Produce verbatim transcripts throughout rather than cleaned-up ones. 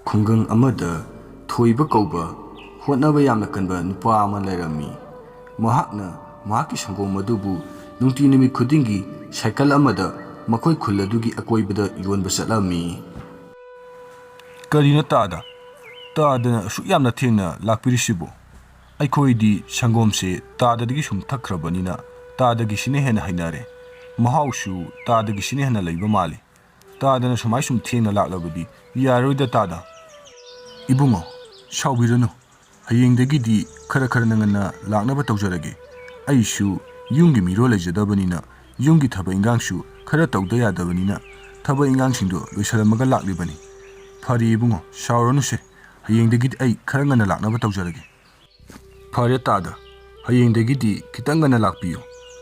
ꯈꯨꯡꯒꯪ ꯑꯃꯗ ꯊꯣꯏꯕ ꯀꯧꯕ ꯍꯣꯠꯅꯕ ꯌꯥꯝꯅ ꯀꯟꯕ ꯅꯨꯄꯥ ꯑꯃ ꯂꯩꯔꯝꯃꯤ꯫ ꯃꯍꯥꯛꯅ ꯃꯍꯥꯛꯀꯤ ꯁꯪꯒꯣꯝ ꯑꯗꯨꯕꯨ ꯅꯨꯡꯇꯤ ꯅꯨꯃꯤꯠ ꯈꯨꯗꯤꯡꯒꯤ ꯁꯥꯏꯀꯜ ꯑꯃꯗ ꯃꯈꯣꯏ ꯈꯨꯜ ꯑꯗꯨꯒꯤ ꯑꯀꯣꯏꯕꯗ ꯌꯣꯟꯕ ꯆꯠꯂꯝꯃꯤ꯫ "ꯀꯔꯤꯅꯣ ꯇꯥꯗ? ꯇꯥꯗꯅ ꯑꯁꯨꯛ ꯌꯥꯝꯅ ꯊꯦꯡꯅ ꯂꯥꯛꯄꯤꯔꯤꯁꯤꯕꯨ? ꯑꯩꯈꯣꯏꯗꯤ ꯁꯪꯒꯣꯝꯁꯦ ꯇꯥꯗꯗꯒꯤ ꯁꯨꯝ ꯊꯛꯈ꯭ꯔꯕꯅꯤꯅ ꯇꯥꯗꯒꯤꯁꯤꯅ ꯍꯦꯟꯅ ꯍꯩꯅꯔꯦ꯫ ꯃꯍꯥꯎꯁꯨ ꯇꯥꯗꯒꯤꯁꯤꯅ ꯍꯦꯟꯅ ꯂꯩꯕ ꯃꯥꯜꯂꯤ꯫ ꯇꯥꯗꯅ ꯁꯨꯃꯥꯏ ꯁꯨꯝ ꯊꯦꯡꯅ ꯂꯥꯛꯂꯕꯗꯤ ꯌꯥꯔꯣꯏꯗ ꯇꯥꯗ꯫" "ꯏꯕꯨꯡꯉꯣ, ꯁꯥꯎꯕꯤꯔꯅꯨ꯫ ꯍꯌꯦꯡꯗꯒꯤꯗꯤ ꯈꯔ ꯈꯔ ꯉꯟꯅ ꯂꯥꯛꯅꯕ ꯇꯧꯖꯔꯒꯦ꯫ ꯑꯩꯁꯨ ꯌꯨꯝꯒꯤ ꯃꯤꯔꯣꯜ ꯂꯩꯖꯗꯕꯅꯤꯅ ꯌꯨꯝꯒꯤ ꯊꯕꯛ ꯏꯟꯈꯥꯡꯁꯨ ꯈꯔ ꯇꯧꯗ ꯌꯥꯗꯕꯅꯤꯅ ꯊꯕꯛ ꯏꯟꯈꯥꯡꯁꯤꯡꯗꯣ ꯂꯣꯏꯁꯤꯜꯂꯝꯃꯒ ꯂꯥꯛꯂꯤꯕꯅꯤ꯫ ꯐꯔꯦ ꯏꯕꯨꯡꯉꯣ, ꯁꯥꯎꯔꯅꯨꯁꯦ꯫ ꯍꯌꯦꯡꯗꯒꯤꯗꯤ ꯑꯩ ꯈꯔ ꯉꯟꯅ ꯂꯥꯛꯅꯕ ꯇꯧꯖꯔꯒꯦ꯫" "ꯐꯔꯦ ꯇꯥꯗ, ꯍꯌꯦꯡꯗꯒꯤꯗꯤ ꯈꯤꯇꯪ ꯉꯟꯅ ꯂꯥꯛꯄꯤꯌꯨ꯫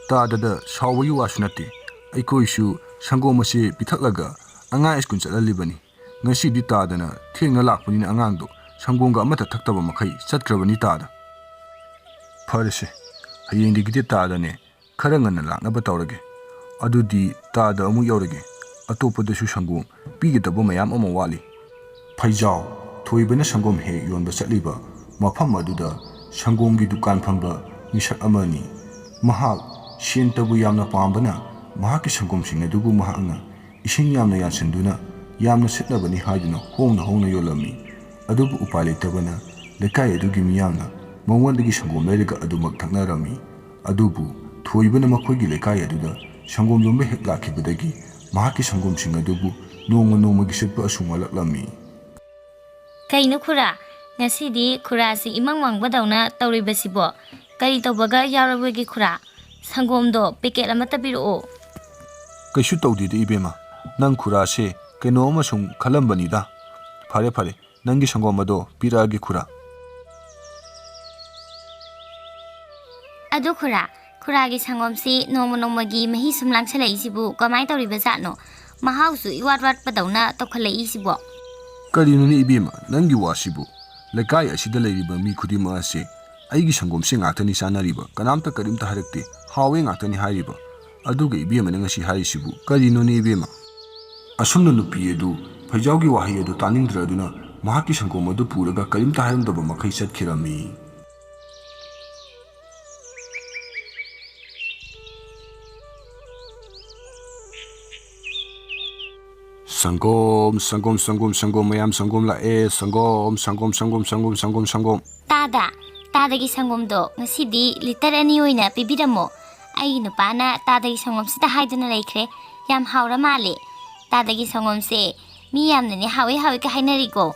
ꯇꯥꯗꯗ ꯁꯥꯎꯕꯒꯤ ꯋꯥꯁꯨ ꯅꯠꯇꯦ꯫ ꯑꯩꯈꯣꯏꯁꯨ ꯁꯪꯒꯣꯝ ꯑꯁꯤ ꯄꯤꯊꯛꯂꯒ ꯑꯉꯥꯡ ꯁ꯭ꯀꯨꯜ ꯆꯠꯍꯜꯂꯤꯕꯅꯤ꯫ ꯉꯁꯤꯗꯤ ꯇꯥꯗꯅ ꯊꯦꯡꯅ ꯂꯥꯛꯄꯅꯤꯅ ꯑꯉꯥꯡꯗꯣ ꯁꯪꯒꯣꯝꯒ ꯑꯃꯠꯇ ꯊꯛꯇꯕ ꯃꯈꯩ ꯆꯠꯈ꯭ꯔꯕꯅꯤ ꯇꯥꯗ꯫" "ꯐꯔꯦꯁꯦ, ꯍꯌꯦꯡꯗꯒꯤꯗꯤ ꯇꯥꯗꯅꯦ ꯈꯔ ꯉꯟꯅ ꯂꯥꯛꯅꯕ ꯇꯧꯔꯒꯦ꯫ ꯑꯗꯨꯗꯤ ꯇꯥꯗ ꯑꯃꯨꯛ ꯌꯧꯔꯒꯦ꯫ ꯑꯇꯣꯞꯄꯗꯁꯨ ꯁꯪꯒꯣꯝ ꯄꯤꯒꯗꯕ ꯃꯌꯥꯝ ꯑꯃ ꯋꯥꯠꯂꯤ꯫" ꯐꯩꯖꯥꯎ ꯊꯣꯏꯕꯅ ꯁꯪꯒꯣꯝ ꯍꯦꯛ ꯌꯣꯟꯕ ꯆꯠꯂꯤꯕ ꯃꯐꯝ ꯑꯗꯨꯗ ꯁꯪꯒꯣꯝꯒꯤ ꯗꯨꯀꯥꯟ ꯐꯝꯕ ꯃꯤꯁꯛ ꯑꯃꯅꯤ꯫ ꯃꯍꯥꯛ ꯁꯦꯟꯇꯕꯨ ꯌꯥꯝꯅ ꯄꯥꯝꯕꯅ ꯃꯍꯥꯛꯀꯤ ꯁꯪꯒꯣꯝꯁꯤꯡ ꯑꯗꯨꯕꯨ ꯃꯍꯥꯛꯅ ꯏꯁꯤꯡ ꯌꯥꯝꯅ ꯌꯥꯟꯁꯤꯟꯗꯨꯅ ꯌꯥꯝꯅ ꯁꯤꯠꯅꯕꯅꯤ ꯍꯥꯏꯗꯨꯅ ꯍꯣꯡꯅ ꯍꯣꯡꯅ ꯌꯣꯜꯂꯝꯃꯤ꯫ ꯑꯗꯨꯕꯨ ꯎꯄꯥꯏ ꯂꯩꯇꯕꯅ ꯂꯩꯀꯥꯏ ꯑꯗꯨꯒꯤ ꯃꯤꯌꯥꯝꯅ ꯃꯉꯣꯟꯗꯒꯤ ꯁꯪꯒꯣꯝ ꯂꯩꯔꯒ ꯑꯗꯨꯃꯛ ꯊꯛꯅꯔꯝꯃꯤ꯫ ꯑꯗꯨꯕꯨ ꯊꯣꯏꯕꯅ ꯃꯈꯣꯏꯒꯤ ꯂꯩꯀꯥꯏ ꯑꯗꯨꯗ ꯁꯪꯒꯣꯝ ꯌꯣꯟꯕ ꯍꯦꯛ ꯂꯥꯛꯈꯤꯕꯗꯒꯤ ꯃꯍꯥꯛꯀꯤ ꯁꯪꯒꯣꯝꯁꯤꯡ ꯑꯗꯨꯕꯨ ꯅꯣꯡꯃ ꯅꯣꯡꯃꯒꯤ ꯁꯤꯠꯄ ꯑꯁꯨꯝ ꯋꯥꯠꯂꯛꯂꯝꯃꯤ꯫ "ꯀꯩꯅꯣ ꯈꯨꯔꯥ, ꯉꯁꯤꯗꯤ ꯈꯨꯔꯥꯁꯤ ꯏꯃꯪ ꯃꯪꯕꯗꯧꯅ ꯇꯧꯔꯤꯕꯁꯤꯕꯣ? ꯀꯔꯤ ꯇꯧꯕꯒ ꯌꯥꯎꯔꯕꯒꯦ ꯈꯨꯔꯥ? ꯁꯪꯒꯣꯝꯗꯣ ꯄꯦꯀꯦꯠ ꯑꯃꯠꯇ ꯄꯤꯔꯛꯑꯣ꯫" "ꯀꯩꯁꯨ ꯇꯧꯗꯦꯗ ꯏꯕꯦꯝꯃ, ꯅꯪ ꯈꯨꯔꯥꯁꯦ ꯀꯩꯅꯣ ꯑꯃ ꯁꯨꯝ ꯈꯜꯂꯝꯕꯅꯤꯗ꯫ ꯐꯔꯦ ꯐꯔꯦ, ꯅꯪꯒꯤ ꯁꯪꯒꯣꯝ ꯑꯗꯣ ꯄꯤꯔꯛꯑꯒꯦ ꯈꯨꯔꯥ꯫" "ꯑꯗꯨ ꯈꯨꯔꯥ, ꯈꯨꯔꯥꯒꯤ ꯁꯪꯒꯣꯝꯁꯤ ꯅꯣꯡꯃ ꯅꯣꯡꯃꯒꯤ ꯃꯍꯤ ꯁꯨꯝ ꯂꯥꯡꯁꯜꯂꯛꯏꯁꯤꯕꯨ ꯀꯃꯥꯏꯅ ꯇꯧꯔꯤꯕꯖꯥꯠꯅꯣ? ꯃꯍꯥꯎꯁꯨ ꯏꯋꯥꯠ ꯋꯥꯠꯄꯗꯧꯅ ꯇꯧꯈꯠꯂꯛꯏꯁꯤꯕꯣ?" "ꯀꯔꯤꯅꯣꯅꯦ ꯏꯕꯦꯝꯃ, ꯅꯪꯒꯤ ꯋꯥꯁꯤꯕꯨ? ꯂꯩꯀꯥꯏ ꯑꯁꯤꯗ ꯂꯩꯔꯤꯕ ꯃꯤ ꯈꯨꯗꯤꯡꯃꯛ ꯑꯁꯦ ꯑꯩꯒꯤ ꯁꯪꯒꯣꯝꯁꯦ ꯉꯥꯛꯇꯅꯤ ꯆꯥꯅꯔꯤꯕ꯫ ꯀꯅꯥꯝꯇ ꯀꯔꯤꯝꯇ ꯍꯥꯏꯔꯛꯇꯦ꯫ ꯍꯥꯎꯋꯦ ꯉꯥꯛꯇꯅꯤ ꯍꯥꯏꯔꯤꯕ꯫ ꯑꯗꯨꯒ ꯏꯕꯦꯝꯃꯅ ꯉꯁꯤ ꯍꯥꯏꯔꯤꯁꯤꯕꯨ ꯀꯔꯤꯅꯣꯅꯦ ꯏꯕꯦꯝꯃ?" ꯑꯁꯨꯝꯅ ꯅꯨꯄꯤ ꯑꯗꯨ ꯐꯩꯖꯥꯎꯒꯤ ꯋꯥꯍꯩ ꯑꯗꯨ ꯇꯥꯅꯤꯡꯗ꯭ꯔꯗꯨꯅ ꯃꯍꯥꯛꯀꯤ ꯁꯪꯒꯣꯝ ꯑꯗꯨ ꯄꯨꯔꯒ ꯀꯔꯤꯝꯇ ꯍꯥꯏꯔꯝꯗꯕ ꯃꯈꯩ ꯆꯠꯈꯤꯔꯝꯃꯤ꯫ ꯁꯪꯒꯣꯝ, ꯁꯪꯒꯣꯝ, ꯁꯪꯒꯣꯝ, ꯁꯪꯒꯣꯝ, ꯃꯌꯥꯝ ꯁꯪꯒꯣꯝ ꯂꯥꯛꯑꯦ꯫ ꯁꯪꯒꯣꯝ, ꯁꯪꯒꯣꯝ, ꯁꯪꯒꯣꯝ, ꯁꯪꯒꯣꯝ, ꯁꯪꯒꯣꯝ, ꯁꯪꯒꯣꯝ, ꯁꯪꯒꯣꯝ꯫ ꯇꯥꯗ, ꯇꯥꯗꯒꯤ ꯁꯪꯒꯣꯝꯗꯣ ꯉꯁꯤꯗꯤ ꯂꯤꯇꯔ ꯑꯅꯤ ꯑꯣꯏꯅ ꯄꯤꯕꯤꯔꯝꯃꯣ꯫ ꯑꯩꯒꯤ ꯅꯨꯄꯥꯅ ꯇꯥꯗꯒꯤ ꯁꯪꯒꯣꯝꯁꯤꯗ ꯍꯥꯏꯗꯨꯅ ꯂꯩꯈ꯭ꯔꯦ꯫ ꯌꯥꯝ ꯍꯥꯎꯔ ꯃꯥꯜꯂꯦ꯫ ꯇꯥꯗꯒꯤ ꯁꯪꯒꯣꯝꯁꯦ ꯃꯤ ꯌꯥꯝꯅꯅꯦ ꯍꯥꯎꯋꯦ ꯍꯥꯎꯋꯦꯒ ꯍꯥꯏꯅꯔꯤꯀꯣ꯫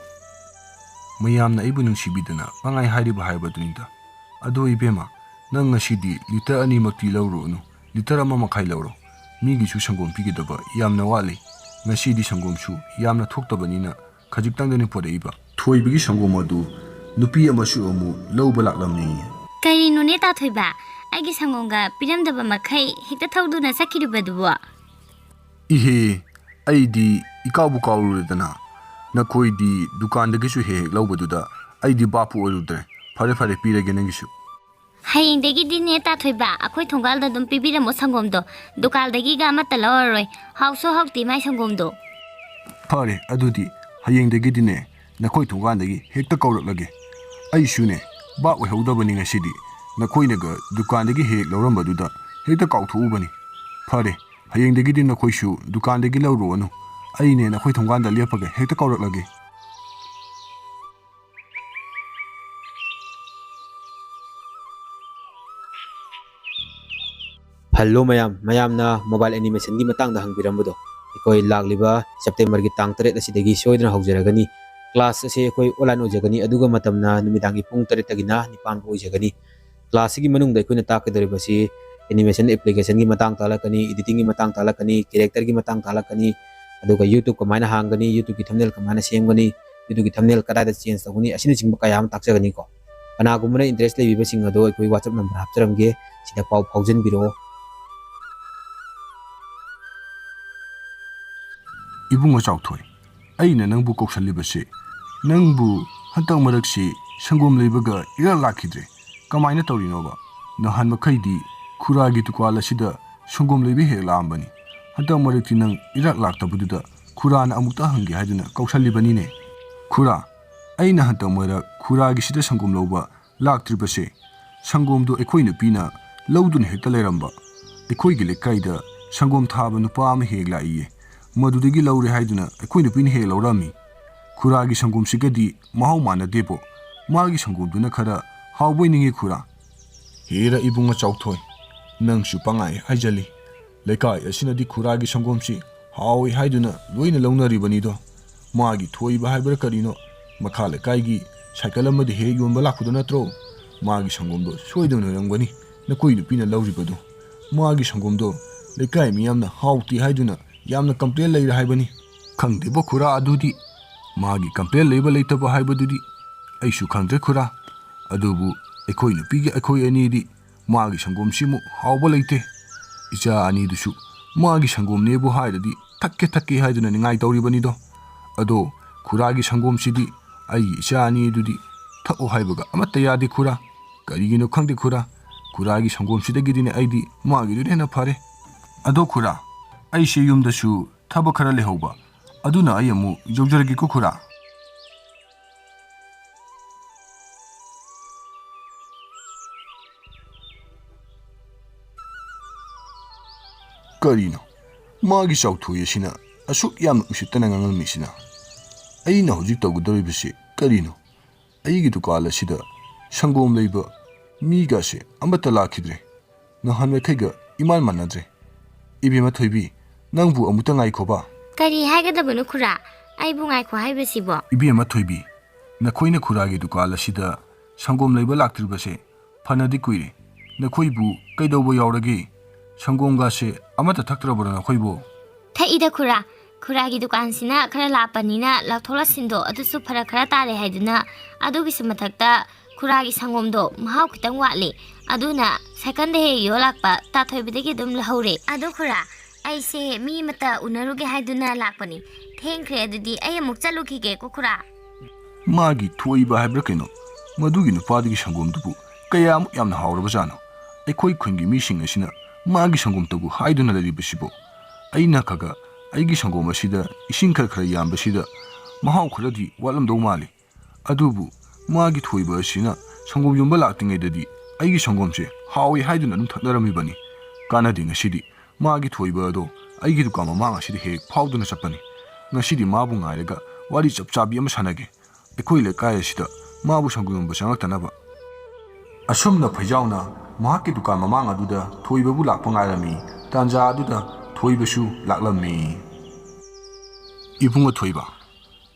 ꯃꯌꯥꯝꯅ ꯑꯩꯕꯨ ꯅꯨꯡꯁꯤꯕꯤꯗꯅ ꯄꯪꯍꯥꯏ ꯍꯥꯏꯔꯤꯕ ꯍꯥꯏꯕꯗꯨꯅꯤꯗ꯫ ꯑꯗꯣ ꯏꯕꯦꯝꯃ, ꯅꯪ ꯉꯁꯤꯗꯤ ꯂꯤꯇꯔ ꯑꯅꯤꯃꯛꯇꯤ ꯂꯧꯔꯨꯔꯅꯨ, ꯂꯤꯇꯔ ꯑꯃ ꯃꯈꯥꯏ ꯂꯧꯔꯣ꯫ ꯃꯤꯒꯤꯁꯨ ꯁꯪꯒꯣꯝ ꯄꯤꯒꯗꯕ ꯌꯥꯝꯅ ꯋꯥꯠꯂꯤ꯫ ꯉꯁꯤꯗꯤ ꯁꯪꯒꯣꯝꯁꯨ ꯌꯥꯝꯅ ꯊꯣꯛꯇꯕꯅꯤꯅ ꯈꯖꯤꯛꯇꯪꯗꯅꯤ ꯄꯨꯔꯛꯏꯕ꯫ ꯊꯣꯏꯕꯒꯤ ꯁꯪꯒꯣꯝ ꯑꯗꯨ ꯅꯨꯄꯤ ꯑꯃꯁꯨ ꯑꯃꯨꯛ ꯂꯧꯕ ꯂꯥꯛꯂꯝꯃꯤ꯫ ꯀꯔꯤꯅꯣꯅꯦ ꯇꯥꯊꯣꯏꯕ? ꯑꯩꯒꯤ ꯁꯪꯒꯣꯝꯒ ꯄꯤꯔꯝꯗꯕ ꯃꯈꯩ ꯍꯦꯛꯇ ꯊꯧꯗꯨꯅ ꯆꯠꯈꯤꯔꯤꯕꯗꯨꯕꯣ? ꯏꯍꯦ, ꯑꯩꯗꯤ ꯏꯀꯥꯎꯕꯨ ꯀꯥꯎꯔꯨꯔꯦꯗꯅ꯫ ꯅꯈꯣꯏꯗꯤ ꯗꯨꯀꯥꯟꯗꯒꯤꯁꯨ ꯍꯦꯛ ꯍꯦꯛ ꯂꯧꯕꯗꯨꯗ ꯑꯩꯗꯤ ꯚꯥꯞꯄꯨ ꯑꯣꯏꯔꯨꯗ꯭ꯔꯦ꯫ ꯐꯔꯦ ꯐꯔꯦ, ꯄꯤꯔꯒꯦ ꯅꯪꯒꯤꯁꯨ꯫ ꯍꯌꯦꯡꯗꯒꯤꯗꯤꯅꯦ ꯇꯥꯊꯣꯏꯕ, ꯑꯩꯈꯣꯏ ꯊꯣꯡꯒꯥꯜꯗ ꯑꯗꯨꯝ ꯄꯤꯕꯤꯔꯝꯃꯣ ꯁꯪꯒꯣꯝꯗꯣ꯫ ꯗꯨꯀꯥꯟꯗꯒꯤꯒ ꯑꯃꯠꯇ ꯂꯧꯔꯔꯣꯏ꯫ ꯍꯥꯎꯁꯨ ꯍꯥꯎꯇꯦ ꯃꯥꯏ ꯁꯪꯒꯣꯝꯗꯣ꯫ ꯐꯔꯦ, ꯑꯗꯨꯗꯤ ꯍꯌꯦꯡꯗꯒꯤꯗꯤꯅꯦ ꯅꯈꯣꯏ ꯊꯣꯡꯒꯥꯟꯗꯒꯤ ꯍꯦꯛꯇ ꯀꯧꯔꯛꯂꯒꯦ꯫ ꯑꯩꯁꯨꯅꯦ ꯚꯥꯞ ꯑꯣꯏꯍꯧꯗꯕꯅꯤ ꯉꯁꯤꯗꯤ꯫ ꯅꯈꯣꯏꯅꯒ ꯗꯨꯀꯥꯟꯗꯒꯤ ꯍꯦꯛ ꯂꯧꯔꯝꯕꯗꯨꯗ ꯍꯦꯛꯇ ꯀꯥꯎꯊꯣꯛꯎꯕꯅꯤ꯫ ꯐꯔꯦ, ꯍꯌꯦꯡꯗꯒꯤꯗꯤ ꯅꯈꯣꯏꯁꯨ ꯗꯨꯀꯥꯟꯗꯒꯤ ꯂꯧꯔꯨꯔꯅꯨ꯫ ꯑꯩꯅꯦ ꯅꯈꯣꯏ ꯊꯣꯡꯒꯥꯟꯗ ꯂꯦꯞꯄꯒ ꯍꯦꯛꯇ ꯀꯧꯔꯛꯂꯒꯦ꯫ ꯍꯜꯂꯣ ꯃꯌꯥꯝ, ꯃꯌꯥꯝꯅ ꯃꯣꯕꯥꯏꯜ ꯑꯦꯅꯤꯃꯦꯁꯟꯒꯤ ꯃꯇꯥꯡꯗ ꯍꯪꯕꯤꯔꯝꯕꯗꯣ, ꯑꯩꯈꯣꯏ ꯂꯥꯛꯂꯤꯕ ꯁꯦꯞꯇꯦꯝꯕꯔꯒꯤ ꯇꯥꯡ ꯇꯔꯦꯠ ꯑꯁꯤꯗꯒꯤ ꯁꯣꯏꯗꯅ ꯍꯧꯖꯔꯒꯅꯤ꯫ ꯀ꯭ꯂꯥꯁ ꯑꯁꯦ ꯑꯩꯈꯣꯏ ꯑꯣꯟꯂꯥꯏꯟ ꯑꯣꯏꯖꯒꯅꯤ, ꯑꯗꯨꯒ ꯃꯇꯝꯅ ꯅꯨꯃꯤꯗꯥꯡꯒꯤ ꯄꯨꯡ ꯇꯔꯦꯠꯇꯒꯤꯅ ꯅꯤꯄꯥꯟ ꯐꯥꯎ ꯑꯣꯏꯖꯒꯅꯤ꯫ ꯀ꯭ꯂꯥꯁꯁꯤꯒꯤ ꯃꯅꯨꯡꯗ ꯑꯩꯈꯣꯏꯅ ꯇꯥꯛꯀꯗꯧꯔꯤꯕꯁꯤ ꯑꯦꯅꯤꯃꯦꯁꯟ ꯑꯦꯄ꯭ꯂꯤꯀꯦꯁꯟꯒꯤ ꯃꯇꯥꯡ ꯇꯥꯛꯂꯛꯀꯅꯤ, ꯏꯗꯤꯇꯤꯡꯒꯤ ꯃꯇꯥꯡ ꯇꯥꯛꯂꯛꯀꯅꯤ, ꯀꯦꯔꯦꯛꯇꯔꯒꯤ ꯃꯇꯥꯡ ꯇꯥꯛꯂꯛꯀꯅꯤ, ꯑꯗꯨꯒ YouTube ꯀꯃꯥꯏꯅ ꯍꯥꯡꯒꯅꯤ, YouTubeꯀꯤ ꯊꯝꯅꯦꯜ ꯀꯃꯥꯏꯅ ꯁꯦꯝꯒꯅꯤ, YouTubeꯀꯤ ꯊꯝꯅꯦꯜ ꯀꯗꯥꯏꯗ ꯆꯦꯟꯖ ꯇꯧꯒꯅꯤ, ꯑꯁꯤꯅꯆꯤꯡꯕ ꯀꯌꯥ ꯑꯃ ꯇꯥꯛꯆꯒꯅꯤꯀꯣ꯫ ꯀꯅꯥꯒꯨꯝꯕꯅ ꯏꯟꯇꯔꯦꯁ ꯂꯩꯕꯤꯕꯁꯤꯡ ꯑꯗꯣ ꯑꯩꯈꯣꯏ WhatsApp ꯅꯝꯕꯔ ꯍꯥꯞꯆꯔꯝꯒꯦ, ꯁꯤꯗ ꯄꯥꯎ ꯐꯥꯎꯖꯟꯕꯤꯔꯛꯑꯣ꯫ ꯏꯕꯨꯡꯉꯣ ꯆꯥꯎꯊꯣꯏ, ꯑꯩꯅ ꯅꯪꯕꯨ ꯀꯧꯁꯜꯂꯤꯕꯁꯤ, ꯅꯪꯕꯨ ꯍꯟꯇꯛ ꯃꯔꯛꯁꯤ ꯁꯪꯒꯣꯝ ꯂꯩꯕꯒ ꯏꯔꯥꯛ ꯂꯥꯛꯈꯤꯗ꯭ꯔꯦ꯫ ꯀꯃꯥꯏꯅ ꯇꯧꯔꯤꯅꯣꯕ? ꯅꯍꯥꯟ ꯃꯈꯩꯗꯤ ꯈꯨꯔꯥꯒꯤ ꯗꯨꯀꯥꯟ ꯑꯁꯤꯗ ꯁꯪꯒꯣꯝ ꯂꯩꯕ ꯍꯦꯛ ꯂꯥꯛꯑꯝꯕꯅꯤ꯫ ꯍꯟꯗꯛ ꯃꯔꯛꯇꯤ ꯅꯪ ꯏꯔꯥꯛ ꯂꯥꯛꯇꯕꯗꯨꯗ ꯈꯨꯔꯥꯅ ꯑꯃꯨꯛꯇ ꯍꯪꯒꯦ ꯍꯥꯏꯗꯨꯅ ꯀꯧꯁꯜꯂꯤꯕꯅꯤꯅꯦ꯫ "ꯈꯨꯔꯥ, ꯑꯩꯅ ꯍꯟꯗꯛ ꯃꯔꯛ ꯈꯨꯔꯥꯒꯤꯁꯤꯗ ꯁꯪꯒꯣꯝ ꯂꯧꯕ ꯂꯥꯛꯇ꯭ꯔꯤꯕꯁꯦ, ꯁꯪꯒꯣꯝꯗꯨ ꯑꯩꯈꯣꯏ ꯅꯨꯄꯤꯅ ꯂꯧꯗꯨꯅ ꯍꯦꯛꯇ ꯂꯩꯔꯝꯕ꯫ ꯑꯩꯈꯣꯏꯒꯤ ꯂꯩꯀꯥꯏꯗ ꯁꯪꯒꯣꯝ ꯊꯥꯕ ꯅꯨꯄꯥ ꯑꯃ ꯍꯦꯛ ꯂꯥꯛꯏꯌꯦ, ꯃꯗꯨꯗꯒꯤ ꯂꯧꯔꯦ ꯍꯥꯏꯗꯨꯅ ꯑꯩꯈꯣꯏ ꯅꯨꯄꯤꯅ ꯍꯦꯛ ꯂꯧꯔꯝꯃꯤ꯫ ꯈꯨꯔꯥꯒꯤ ꯁꯪꯒꯣꯝꯁꯤꯒꯗꯤ ꯃꯍꯥꯎ ꯃꯥꯟꯅꯗꯦꯕꯣ, ꯃꯥꯒꯤ ꯁꯪꯒꯣꯝꯗꯨꯅ ꯈꯔ ꯍꯥꯎꯕꯣꯏ ꯅꯤꯡꯉꯤ ꯈꯨꯔꯥ"꯫ "ꯍꯦꯔ ꯏꯕꯨꯡꯉꯣ ꯆꯥꯎꯊꯣꯏ, ꯅꯪꯁꯨ ꯄꯪꯍꯥꯏ ꯍꯥꯏꯖꯜꯂꯤ꯫ ꯂꯩꯀꯥꯏ ꯑꯁꯤꯅꯗꯤ ꯈꯨꯔꯥꯒꯤ ꯁꯪꯒꯣꯝꯁꯤ ꯍꯥꯎꯏ ꯍꯥꯏꯗꯨꯅ ꯂꯣꯏꯅ ꯂꯧꯅꯔꯤꯕꯅꯤꯗꯣ꯫ ꯃꯥꯒꯤ ꯊꯣꯏꯕ ꯍꯥꯏꯕ꯭ꯔꯥ ꯀꯔꯤꯅꯣ, ꯃꯈꯥ ꯂꯩꯀꯥꯏꯒꯤ ꯁꯥꯏꯀꯜ ꯑꯃꯗ ꯍꯦꯛ ꯌꯣꯟꯕ ꯂꯥꯛꯄꯗꯣ ꯅꯠꯇ꯭ꯔꯣ? ꯃꯥꯒꯤ ꯁꯪꯒꯣꯝꯗꯣ ꯁꯣꯏꯗꯅ ꯑꯣꯏꯔꯝꯒꯅꯤ ꯅꯈꯣꯏ ꯅꯨꯄꯤꯅ ꯂꯧꯔꯤꯕꯗꯣ꯫ ꯃꯥꯒꯤ ꯁꯪꯒꯣꯝꯗꯣ ꯂꯩꯀꯥꯏ ꯃꯤꯌꯥꯝꯅ ꯍꯥꯎꯇꯦ ꯍꯥꯏꯗꯨꯅ ꯌꯥꯝꯅ ꯀꯝꯄ꯭ꯂꯦꯟ ꯂꯩꯔꯦ ꯍꯥꯏꯕꯅꯤ"꯫ "ꯈꯪꯗꯦꯕꯣ ꯈꯨꯔꯥ, ꯑꯗꯨꯗꯤ ꯃꯥꯒꯤ ꯀꯝꯄ꯭ꯂꯦꯟ ꯂꯩꯕ ꯂꯩꯇꯕ ꯍꯥꯏꯕꯗꯨꯗꯤ ꯑꯩꯁꯨ ꯈꯪꯗ꯭ꯔꯦ ꯈꯨꯔꯥ꯫ ꯑꯗꯨꯕꯨ ꯑꯩꯈꯣꯏ ꯅꯨꯄꯤꯒꯤ ꯑꯩꯈꯣꯏ ꯑꯅꯤꯗꯤ ꯃꯥꯒꯤ ꯁꯪꯒꯣꯝꯁꯤꯃꯨꯛ ꯍꯥꯎꯕ ꯂꯩꯇꯦ꯫ ꯏꯆꯥ ꯑꯅꯤꯗꯨꯁꯨ ꯃꯥꯒꯤ ꯁꯪꯒꯣꯝꯅꯦꯕꯨ ꯍꯥꯏꯔꯗꯤ ꯊꯛꯀꯦ ꯊꯛꯀꯦ ꯍꯥꯏꯗꯨꯅ ꯅꯤꯡꯉꯥꯏ ꯇꯧꯔꯤꯕꯅꯤꯗꯣ꯫ ꯑꯗꯣ ꯈꯨꯔꯥꯒꯤ ꯁꯪꯒꯣꯝꯁꯤꯗꯤ ꯑꯩꯒꯤ ꯏꯆꯥ ꯑꯅꯤꯗꯨꯗꯤ ꯊꯛꯑꯣ ꯍꯥꯏꯕꯒ ꯑꯃꯠꯇ ꯌꯥꯗꯦ ꯈꯨꯔꯥ꯫ ꯀꯔꯤꯒꯤꯅꯣ ꯈꯪꯗꯦ ꯈꯨꯔꯥ, ꯈꯨꯔꯥꯒꯤ ꯁꯪꯒꯣꯝꯁꯤꯗꯒꯤꯗꯤꯅꯦ ꯑꯩꯗꯤ ꯃꯥꯒꯤꯗꯨꯅ ꯍꯦꯟꯅ ꯐꯔꯦ꯫ ꯑꯗꯣ ꯈꯨꯔꯥ, ꯑꯩꯁꯦ ꯌꯨꯝꯗꯁꯨ ꯊꯕꯛ ꯈꯔ ꯂꯩꯍꯧꯕ, ꯑꯗꯨꯅ ꯑꯩ ꯑꯃꯨꯛ ꯌꯧꯖꯔꯒꯦꯀꯣ ꯈꯨꯔꯥ"꯫ ꯀꯔꯤꯅꯣ? ꯃꯥꯒꯤ ꯆꯥꯎꯊꯣꯏ ꯑꯁꯤꯅ ꯑꯁꯨꯛ ꯌꯥꯝꯅ ꯎꯁꯤꯠꯇꯅ ꯉꯥꯡꯂꯝꯃꯤꯁꯤꯅ? ꯑꯩꯅ ꯍꯧꯖꯤꯛ ꯇꯧꯒꯗꯧꯔꯤꯕꯁꯤ ꯀꯔꯤꯅꯣ? ꯑꯩꯒꯤ ꯗꯨꯀꯥꯟ ꯑꯁꯤꯗ ꯁꯪꯒꯣꯝ ꯂꯩꯕ ꯃꯤꯒꯁꯦ ꯑꯃꯠꯇ ꯂꯥꯛꯈꯤꯗ꯭ꯔꯦ꯫ ꯅꯍꯥꯟꯋꯥꯏꯈꯩꯒ ꯏꯃꯥꯟ ꯃꯥꯟꯅꯗ꯭ꯔꯦ꯫ ꯏꯕꯦꯝꯃ ꯊꯣꯏꯕꯤ, ꯅꯪꯕꯨ ꯑꯃꯨꯛꯇ ꯉꯥꯏꯈꯣꯕ꯫ ꯀꯔꯤ ꯍꯥꯏꯒꯗꯕꯅꯣ ꯈꯨꯔꯥ? ꯑꯩꯕꯨ ꯉꯥꯏꯈꯣ ꯍꯥꯏꯕꯁꯤꯕꯣ? ꯏꯕꯦꯝꯃ ꯊꯣꯏꯕꯤ, ꯅꯈꯣꯏꯅ ꯈꯨꯔꯥꯒꯤ ꯗꯨꯀꯥꯟ ꯑꯁꯤꯗ ꯁꯪꯒꯣꯝ ꯂꯩꯕ ꯂꯥꯛꯇ꯭ꯔꯤꯕꯁꯦ ꯐꯅꯗꯤ ꯀꯨꯏꯔꯦ꯫ ꯅꯈꯣꯏꯕꯨ ꯀꯩꯗꯧꯕ ꯌꯥꯎꯔꯒꯦ? ꯁꯪꯒꯣꯝꯒꯁꯦ ꯑꯃꯠꯇ ꯊꯛꯇ꯭ꯔꯕ꯭ꯔꯣ ꯅꯈꯣꯏꯕꯨ? ꯊꯛꯏꯗ ꯈꯨꯔꯥ, ꯈꯨꯔꯥꯒꯤ ꯗꯨꯀꯥꯟꯁꯤꯅ ꯈꯔ ꯂꯥꯞꯄꯅꯤꯅ ꯂꯥꯎꯊꯣꯛ ꯂꯥꯎꯁꯤꯟꯗꯣ ꯑꯗꯨꯁꯨ ꯐꯔꯛ ꯈꯔ ꯇꯥꯔꯦ ꯍꯥꯏꯗꯨꯅ, ꯑꯗꯨꯒꯤꯁꯨ ꯃꯊꯛꯇ ꯈꯨꯔꯥꯒꯤ ꯁꯪꯒꯣꯝꯗꯣ ꯃꯍꯥꯎ ꯈꯤꯇꯪ ꯋꯥꯠꯂꯦ, ꯑꯗꯨꯅ ꯁꯥꯏꯀꯜꯗ ꯍꯦꯛ ꯌꯣꯜꯂꯥꯛꯄ ꯇꯥꯊꯣꯏꯕꯗꯒꯤ ꯑꯗꯨꯝ ꯂꯧꯍꯧꯔꯦ꯫ ꯑꯗꯣ ꯈꯨꯔꯥ, ꯑꯩꯁꯦ ꯃꯤ ꯑꯃꯇ ꯎꯅꯔꯨꯒꯦ ꯍꯥꯏꯗꯨꯅ ꯂꯥꯛꯄꯅꯤ꯫ ꯊꯦꯡꯈ꯭ꯔꯦ, ꯑꯗꯨꯗꯤ ꯑꯩ ꯑꯃꯨꯛ ꯆꯠꯂꯨꯈꯤꯒꯦꯀꯣ ꯈꯨꯔꯥ꯫ ꯃꯥꯒꯤ ꯊꯣꯏꯕ ꯍꯥꯏꯕ꯭ꯔꯥ ꯀꯩꯅꯣ, ꯃꯗꯨꯒꯤ ꯅꯨꯄꯥꯗꯨꯒꯤ ꯁꯪꯒꯣꯝꯗꯨꯕꯨ ꯀꯌꯥꯃꯨꯛ ꯌꯥꯝꯅ ꯍꯥꯎꯔꯕꯖꯥꯠꯅꯣ? ꯑꯩꯈꯣꯏ ꯈꯨꯟꯒꯤ ꯃꯤꯁꯤꯡ ꯑꯁꯤꯅ ꯃꯥꯒꯤ ꯁꯪꯒꯣꯝꯇꯕꯨ ꯍꯥꯏꯗꯨꯅ ꯂꯩꯔꯤꯕꯁꯤꯕꯨ? ꯑꯩꯅ ꯈꯔ ꯈꯔ ꯑꯩꯒꯤ ꯁꯪꯒꯣꯝ ꯑꯁꯤꯗ ꯏꯁꯤꯡ ꯈꯔ ꯈꯔ ꯌꯥꯝꯕꯁꯤꯗ ꯃꯍꯥꯎ ꯈꯔꯗꯤ ꯋꯥꯠꯂꯝꯗꯧ ꯃꯥꯜꯂꯤ꯫ ꯑꯗꯨꯕꯨ ꯃꯥꯒꯤ ꯊꯣꯏꯕ ꯑꯁꯤꯅ ꯁꯪꯒꯣꯝ ꯌꯣꯟꯕ ꯂꯥꯛꯇ꯭ꯔꯤꯉꯩꯗꯗꯤ ꯑꯩꯒꯤ ꯁꯪꯒꯣꯝꯁꯦ ꯍꯥꯎꯏ ꯍꯥꯏꯗꯨꯅ ꯑꯗꯨꯝ ꯊꯛꯅꯔꯝꯃꯤꯕꯅꯤ꯫ ꯀꯥꯟꯅꯗꯦ, ꯉꯁꯤꯗꯤ ꯃꯥꯒꯤ ꯊꯣꯏꯕ ꯑꯗꯣ ꯑꯩꯒꯤ ꯗꯨꯀꯥꯟ ꯃꯃꯥꯡ ꯑꯁꯤꯗ ꯍꯦꯛ ꯐꯥꯎꯗꯨꯅ ꯆꯠꯄꯅꯤ꯫ ꯉꯁꯤꯗꯤ ꯃꯥꯕꯨ ꯉꯥꯏꯔꯒ ꯋꯥꯔꯤ ꯆꯞ ꯆꯥꯕꯤ ꯑꯃ ꯁꯥꯟꯅꯒꯦ꯫ ꯑꯩꯈꯣꯏ ꯂꯩꯀꯥꯏ ꯑꯁꯤꯗ ꯃꯥꯕꯨ ꯁꯪꯒꯣꯝ ꯌꯣꯟꯕ ꯆꯪꯂꯛꯇꯅꯕ꯫ ꯑꯁꯨꯝꯅ ꯐꯩꯖꯥꯎꯅ ꯃꯍꯥꯛꯀꯤ ꯗꯨꯀꯥꯟ ꯃꯃꯥꯡ ꯑꯗꯨꯗ ꯊꯣꯏꯕꯕꯨ ꯂꯥꯛꯄ ꯉꯥꯏꯔꯝꯃꯤ꯫ ꯇꯥꯟꯖꯥ ꯑꯗꯨꯗ ꯊꯣꯏꯕꯁꯨ ꯂꯥꯛꯂꯝꯃꯤ꯫ "ꯏꯕꯨꯡꯉꯣ ꯊꯣꯏꯕ,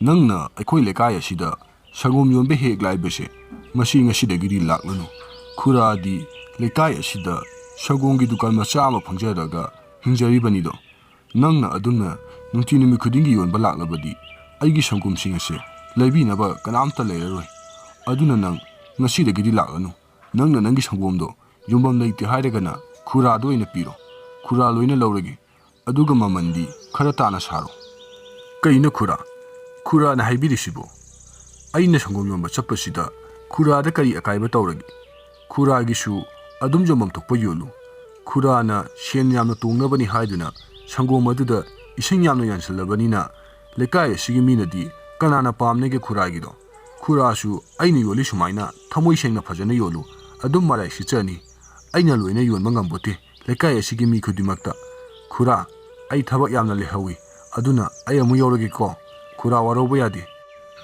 ꯅꯪꯅ ꯑꯩꯈꯣꯏ ꯂꯩꯀꯥꯏ ꯑꯁꯤꯗ ꯁꯪꯒꯣꯝ ꯌꯣꯟꯕ ꯍꯦꯛ ꯂꯥꯛꯏꯕꯁꯦ, ꯃꯁꯤ ꯉꯁꯤꯗꯒꯤꯗꯤ ꯂꯥꯛꯂꯅꯨ꯫ ꯈꯨꯔꯥꯗꯤ ꯂꯩꯀꯥꯏ ꯑꯁꯤꯗ ꯁꯪꯒꯣꯝꯒꯤ ꯗꯨꯀꯥꯟ ꯃꯆꯥ ꯑꯃ ꯐꯪꯖꯔꯒ ꯍꯤꯡꯖꯔꯤꯕꯅꯤꯗꯣ꯫ ꯅꯪꯅ ꯑꯗꯨꯝꯅ ꯅꯨꯡꯇꯤ ꯅꯨꯃꯤꯠ ꯈꯨꯗꯤꯡꯒꯤ ꯌꯣꯟꯕ ꯂꯥꯛꯂꯕꯗꯤ ꯑꯩꯒꯤ ꯁꯪꯒꯣꯝꯁꯤꯡ ꯑꯁꯦ ꯂꯩꯕꯤꯅꯕ ꯀꯅꯥꯝꯇ ꯂꯩꯔꯔꯣꯏ꯫ ꯑꯗꯨꯅ ꯅꯪ ꯉꯁꯤꯗꯒꯤꯗꯤ ꯂꯥꯛꯂꯅꯨ꯫ ꯅꯪꯅ ꯅꯪꯒꯤ ꯁꯪꯒꯣꯝꯗꯣ ꯌꯣꯟꯐꯝ ꯂꯩꯇꯦ ꯍꯥꯏꯔꯒꯅ ꯈꯨꯔꯥꯗ ꯑꯣꯏꯅ ꯄꯤꯔꯣ꯫ ꯈꯨꯔꯥ ꯂꯣꯏꯅ ꯂꯧꯔꯒꯦ꯫ ꯑꯗꯨꯒ ꯃꯃꯜꯗꯤ ꯈꯔ ꯇꯥꯅ ꯁꯥꯔꯣ꯫" "ꯀꯩꯅꯣ ꯈꯨꯔꯥ? ꯈꯨꯔꯥꯅ ꯍꯥꯏꯕꯤꯔꯤꯁꯤꯕꯨ? ꯑꯩꯅ ꯁꯪꯒꯣꯝ ꯌꯣꯟꯕ ꯆꯠꯄꯁꯤꯗ ꯈꯨꯔꯥꯗ ꯀꯔꯤ ꯑꯀꯥꯏꯕ ꯇꯧꯔꯒꯦ? ꯈꯨꯔꯥꯒꯤꯁꯨ ꯑꯗꯨꯝ ꯌꯣꯟꯐꯝ ꯊꯣꯛꯄ ꯌꯣꯜꯂꯨ꯫ ꯈꯨꯔꯥꯅ ꯁꯦꯟ ꯌꯥꯝꯅ ꯇꯣꯡꯅꯕꯅꯤ ꯍꯥꯏꯗꯨꯅ ꯁꯪꯒꯣꯝ ꯑꯗꯨꯗ ꯏꯁꯤꯡ ꯌꯥꯝꯅ ꯌꯥꯟꯁꯤꯜꯂꯕꯅꯤꯅ ꯂꯩꯀꯥꯏ ꯑꯁꯤꯒꯤ ꯃꯤꯅꯗꯤ ꯀꯅꯥꯅ ꯄꯥꯝꯅꯒꯦ ꯈꯨꯔꯥꯒꯤꯗꯣ? ꯈꯨꯔꯥꯁꯨ ꯑꯩꯅ ꯌꯣꯜꯂꯤ ꯁꯨꯃꯥꯏꯅ ꯊꯃꯣꯏ ꯁꯦꯡꯅ ꯐꯖꯅ ꯌꯣꯜꯂꯨ, ꯑꯗꯨꯝ ꯃꯔꯥꯏ ꯁꯤꯠꯆꯅꯤ꯫ ꯑꯩꯅ ꯂꯣꯏꯅ ꯌꯣꯟꯕ ꯉꯝꯄꯣꯠꯇꯦ ꯂꯩꯀꯥꯏ ꯑꯁꯤꯒꯤ ꯃꯤ ꯈꯨꯗꯤꯡꯃꯛꯇ꯫ ꯈꯨꯔꯥ, ꯑꯩ ꯊꯕꯛ ꯌꯥꯝꯅ ꯂꯩꯍꯧꯏ, ꯑꯗꯨꯅ ꯑꯩ ꯑꯃꯨꯛ ꯌꯧꯔꯒꯦꯀꯣ꯫ ꯈꯨꯔꯥ ꯋꯥꯔꯧꯕ ꯌꯥꯗꯦ꯫"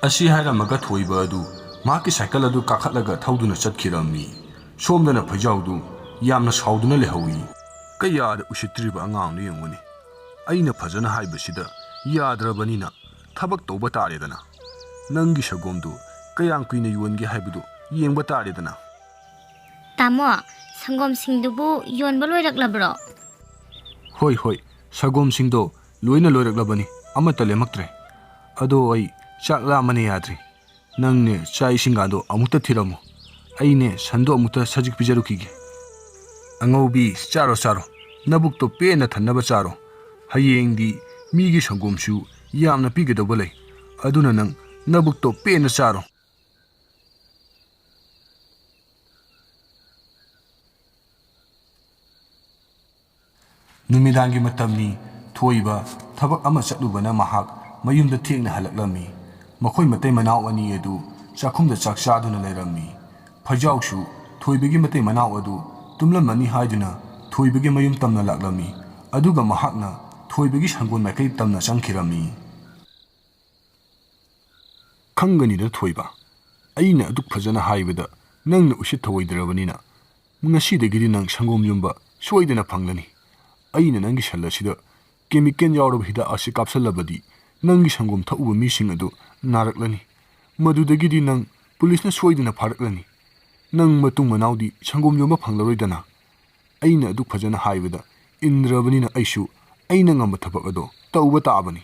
ꯑꯁꯤ ꯍꯥꯏꯔꯝꯃꯒ ꯊꯣꯏꯕ ꯑꯗꯨ ꯃꯍꯥꯛꯀꯤ ꯁꯥꯏꯀꯜ ꯑꯗꯨ ꯀꯥꯈꯠꯂꯒ ꯊꯧꯗꯨꯅ ꯆꯠꯈꯤꯔꯝꯃꯤ꯫ ꯁꯣꯝꯗꯅ ꯐꯩꯖꯥꯎꯗꯨ ꯌꯥꯝꯅ ꯁꯥꯎꯗꯨꯅ ꯂꯩꯍꯧꯏ꯫ "ꯀꯌꯥꯗ ꯎꯁꯤꯠꯇ꯭ꯔꯤꯕ ꯑꯉꯥꯡꯅꯣ ꯌꯦꯡꯉꯨꯅꯦ꯫ ꯑꯩꯅ ꯐꯖꯅ ꯍꯥꯏꯕꯁꯤꯗ ꯌꯥꯗ꯭ꯔꯕꯅꯤꯅ ꯊꯕꯛ ꯇꯧꯕ ꯇꯥꯔꯦꯗꯅ꯫ ꯅꯪꯒꯤ ꯁꯪꯒꯣꯝꯗꯨ ꯀꯌꯥꯝ ꯀꯨꯏꯅ ꯌꯣꯟꯒꯦ ꯍꯥꯏꯕꯗꯨ ꯌꯦꯡꯕ ꯇꯥꯔꯦꯗꯅ꯫" "ꯇꯥꯃꯣ, ꯁꯪꯒꯣꯝꯁꯤꯡꯗꯨꯕꯨ ꯌꯣꯟꯕ ꯂꯣꯏꯔꯛꯂꯕ꯭ꯔꯣ?" "ꯍꯣꯏ, ꯍꯣꯏ, ꯁꯪꯒꯣꯝꯁꯤꯡꯗꯣ ꯂꯣꯏꯅ ꯂꯣꯏꯔꯛꯂꯕꯅꯤ, ꯑꯃꯠꯇ ꯂꯦꯝꯃꯛꯇ꯭ꯔꯦ꯫ ꯑꯗꯣ ꯑꯩ ꯆꯥꯛ ꯂꯥꯝꯃꯅꯦ ꯌꯥꯗ꯭ꯔꯦ꯫ ꯅꯪꯅꯦ ꯆꯥꯛ ꯏꯁꯤꯡꯒꯗꯣ ꯑꯃꯨꯛꯇ ꯊꯤꯔꯝꯃꯨ꯫ ꯑꯩꯅꯦ ꯁꯟꯗꯣ ꯑꯃꯨꯛꯇ ꯁꯖꯤꯛ ꯄꯤꯖꯔꯨꯈꯤꯒꯦ꯫" "ꯑꯉꯧꯕꯤ, ꯆꯥꯔꯣ, ꯆꯥꯔꯣ꯫ ꯅꯕꯨꯛꯇꯣ ꯄꯦꯟꯅ ꯊꯟꯅꯕ ꯆꯥꯔꯣ꯫ ꯍꯌꯦꯡꯗꯤ ꯃꯤꯒꯤ ꯁꯪꯒꯣꯝꯁꯨ ꯌꯥꯝꯅ ꯄꯤꯒꯗꯧꯕ ꯂꯩ꯫ ꯑꯗꯨꯅ ꯅꯪ ꯅꯕꯨꯛꯇꯣ ꯄꯦꯟꯅ ꯆꯥꯔꯣ꯫" ꯅꯨꯃꯤꯗꯥꯡꯒꯤ ꯃꯇꯝꯅꯤ꯫ ꯊꯣꯏꯕ ꯊꯕꯛ ꯑꯃ ꯆꯠꯂꯨꯕꯅ ꯃꯍꯥꯛ ꯃꯌꯨꯝꯗ ꯊꯦꯡꯅ ꯍꯜꯂꯛꯂꯝꯃꯤ꯫ ꯃꯈꯣꯏ ꯃꯇꯩ ꯃꯅꯥꯎ ꯑꯅꯤ ꯑꯗꯨ ꯆꯥꯛꯈꯨꯝꯗ ꯆꯥꯛ ꯆꯥꯗꯨꯅ ꯂꯩꯔꯝꯃꯤ꯫ ꯐꯩꯖꯥꯎꯁꯨ ꯊꯣꯏꯕꯒꯤ ꯃꯇꯩ ꯃꯅꯥꯎ ꯑꯗꯨ ꯇꯨꯝꯂꯝꯃꯅꯤ ꯍꯥꯏꯗꯨꯅ ꯊꯣꯏꯕꯒꯤ ꯃꯌꯨꯝ ꯇꯝꯅ ꯂꯥꯛꯂꯝꯃꯤ꯫ ꯑꯗꯨꯒ ꯃꯍꯥꯛꯅ ꯊꯣꯏꯕꯒꯤ ꯁꯪꯒꯣꯜ ꯃꯥꯏꯀꯩ ꯇꯝꯅ ꯆꯪꯈꯤꯔꯝꯃꯤ꯫ "ꯈꯪꯒꯅꯤꯗ ꯊꯣꯏꯕ, ꯑꯩꯅ ꯑꯗꯨꯛ ꯐꯖꯅ ꯍꯥꯏꯕꯗ ꯅꯪꯅ ꯎꯁꯤꯠ ꯊꯑꯣꯏꯗ꯭ꯔꯕꯅꯤꯅ, ꯉꯁꯤꯗꯒꯤꯗꯤ ꯅꯪ ꯁꯪꯒꯣꯝ ꯌꯣꯟꯕ ꯁꯣꯏꯗꯅ ꯐꯪꯂꯅꯤ꯫ ꯑꯩꯅ ꯅꯪꯒꯤ ꯁꯟ ꯑꯁꯤꯗ ꯀꯦꯃꯤꯀꯦꯜ ꯌꯥꯎꯔꯕ ꯍꯤꯗꯥꯛ ꯑꯁꯤ ꯀꯥꯞꯁꯜꯂꯕꯗꯤ ꯅꯪꯒꯤ ꯁꯪꯒꯣꯝ ꯊꯛꯎꯕ ꯃꯤꯁꯤꯡ ꯑꯗꯨ ꯅꯥꯔꯛꯂꯅꯤ꯫ ꯃꯗꯨꯗꯒꯤꯗꯤ ꯅꯪ ꯄꯨꯂꯤꯁꯅ ꯁꯣꯏꯗꯅ ꯐꯥꯔꯛꯂꯅꯤ꯫ ꯅꯪ ꯃꯇꯨꯡ ꯃꯅꯥꯎꯗꯤ ꯁꯪꯒꯣꯝ ꯌꯣꯟꯕ ꯐꯪꯂꯔꯣꯏꯗꯅ꯫ ꯑꯩꯅ ꯑꯗꯨꯛ ꯐꯖꯅ ꯍꯥꯏꯕꯗ ꯏꯟꯗ꯭ꯔꯕꯅꯤꯅ ꯑꯩꯁꯨ ꯑꯩꯅ ꯉꯝꯕ ꯊꯕꯛ ꯑꯗꯣ ꯇꯧꯕ ꯇꯥꯕꯅꯤ"꯫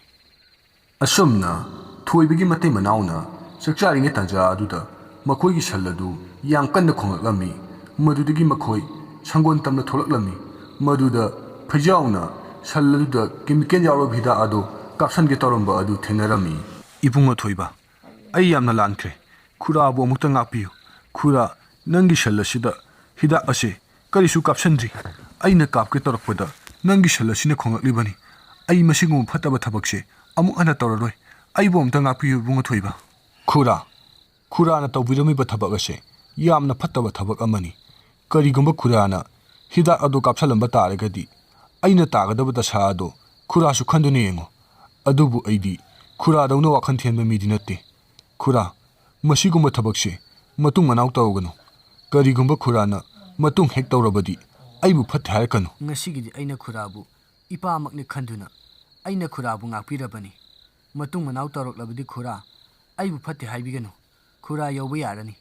ꯑꯁꯨꯝꯅ ꯊꯣꯏꯕꯒꯤ ꯃꯇꯩ ꯃꯅꯥꯎꯅ ꯆꯥꯛꯆꯥꯔꯤꯉꯩ ꯇꯥꯟꯖꯥ ꯑꯗꯨꯗ ꯃꯈꯣꯏꯒꯤ ꯁꯟ ꯑꯗꯨ ꯌꯥꯝ ꯀꯟꯅ ꯈꯣꯡꯂꯛꯂꯝꯃꯤ꯫ ꯃꯗꯨꯗꯒꯤ ꯃꯈꯣꯏ ꯁꯪꯒꯣꯜ ꯇꯝꯅ ꯊꯣꯛꯂꯛꯂꯝꯃꯤ꯫ ꯃꯗꯨꯗ ꯐꯩꯖꯥꯎꯅ ꯁꯟ ꯑꯗꯨꯗ ꯀꯦꯃꯤꯀꯦꯜ ꯌꯥꯎꯔꯕ ꯍꯤꯗꯥꯛ ꯑꯗꯨ ꯀꯥꯞꯁꯟꯒꯦ ꯇꯧꯔꯝꯕ ꯑꯗꯨ ꯊꯦꯡꯅꯔꯝꯃꯤ꯫ "ꯏꯕꯨꯡꯉꯣ ꯊꯣꯏꯕ, ꯑꯩ ꯌꯥꯝꯅ ꯂꯥꯟꯈ꯭ꯔꯦ꯫ ꯈꯨꯔꯥꯕꯨ ꯑꯃꯨꯛꯇ ꯉꯥꯛꯄꯤꯌꯨ꯫ ꯈꯨꯔꯥ, ꯅꯪꯒꯤ ꯁꯟ ꯑꯁꯤꯗ ꯍꯤꯗꯥꯛ ꯑꯁꯦ ꯀꯔꯤꯁꯨ ꯀꯥꯞꯁꯟꯗ꯭ꯔꯤ꯫ ꯑꯩꯅ ꯀꯥꯞꯀꯦ ꯇꯧꯔꯛꯄꯗ ꯅꯪꯒꯤ ꯁꯟ ꯑꯁꯤꯅ ꯈꯣꯡꯂꯛꯂꯤꯕꯅꯤ꯫ ꯑꯩ ꯃꯁꯤꯒꯨꯝꯕ ꯐꯠꯇꯕ ꯊꯕꯛꯁꯦ ꯑꯃꯨꯛ ꯍꯟꯅ ꯇꯧꯔꯔꯣꯏ꯫ ꯑꯩꯕꯨ ꯑꯃꯨꯛꯇ ꯉꯥꯛꯄꯤꯌꯨ ꯏꯕꯨꯡꯉꯣ ꯊꯣꯏꯕ"꯫ "ꯈꯨꯔꯥ, ꯈꯨꯔꯥꯅ ꯇꯧꯕꯤꯔꯝꯃꯤꯕ ꯊꯕꯛ ꯑꯁꯦ ꯌꯥꯝꯅ ꯐꯠꯇꯕ ꯊꯕꯛ ꯑꯃꯅꯤ꯫ ꯀꯔꯤꯒꯨꯝꯕ ꯈꯨꯔꯥꯅ ꯍꯤꯗꯥꯛ ꯑꯗꯨ ꯀꯥꯞꯁꯜꯂꯝꯕ ꯇꯥꯔꯒꯗꯤ ꯑꯩꯅ ꯇꯥꯒꯗꯕ ꯗꯁꯥ ꯑꯗꯣ ꯈꯨꯔꯥꯁꯨ ꯈꯟꯗꯨꯅ ꯌꯦꯡꯉꯨ꯫ ꯑꯗꯨꯕꯨ ꯑꯩꯗꯤ ꯈꯨꯔꯥꯗꯧꯅ ꯋꯥꯈꯜ ꯊꯦꯟꯕ ꯃꯤꯗꯤ ꯅꯠꯇꯦ꯫ ꯈꯨꯔꯥ, ꯃꯁꯤꯒꯨꯝꯕ ꯊꯕꯛꯁꯦ ꯃꯇꯨꯡ ꯃꯅꯥꯎ ꯇꯧꯔꯒꯅꯨ꯫ ꯀꯔꯤꯒꯨꯝꯕ ꯈꯨꯔꯥꯅ ꯃꯇꯨꯡ ꯍꯦꯛ ꯇꯧꯔꯕꯗꯤ ꯑꯩꯕꯨ ꯐꯠꯇꯦ ꯍꯥꯏꯔꯛꯀꯅꯨ"꯫ "ꯉꯁꯤꯒꯤꯗꯤ ꯑꯩꯅ ꯈꯨꯔꯥꯕꯨ ꯏꯄꯥꯃꯛꯅꯤ ꯈꯟꯗꯨꯅ ꯑꯩꯅ ꯈꯨꯔꯥꯕꯨ ꯉꯥꯛꯄꯤꯔꯕꯅꯤ꯫ ꯃꯇꯨꯡ ꯃꯅꯥꯎ ꯇꯧꯔꯛꯂꯕꯗꯤ ꯈꯨꯔꯥ, ꯑꯩꯕꯨ ꯐꯠꯇꯦ ꯍꯥꯏꯕꯤꯒꯅꯨ꯫ ꯈꯨꯔꯥ ꯌꯧꯕ ꯌꯥꯔꯅꯤ"꯫